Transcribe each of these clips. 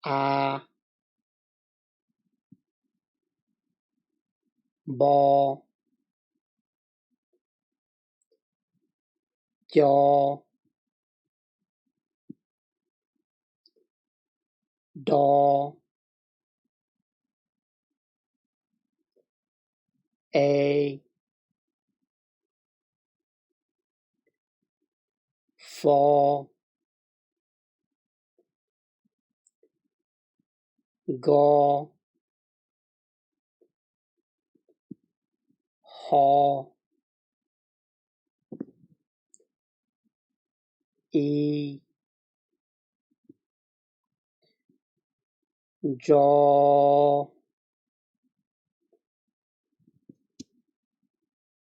a, npo, co, do, e, fo, nko, ho, i, ntso,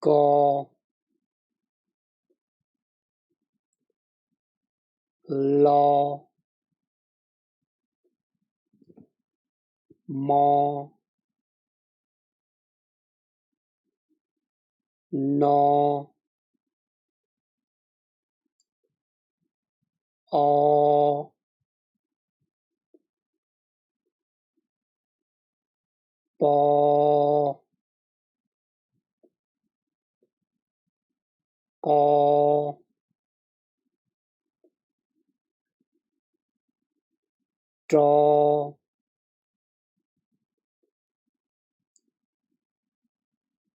ko, lo, mo, no, o, po, qo, ro,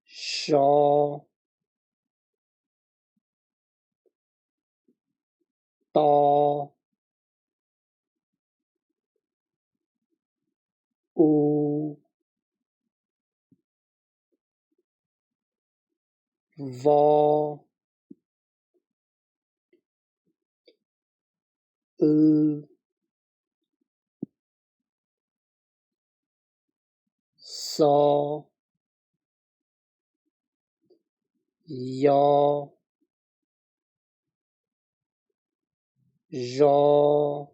so, to, u, vo, w, xo, yo, zo,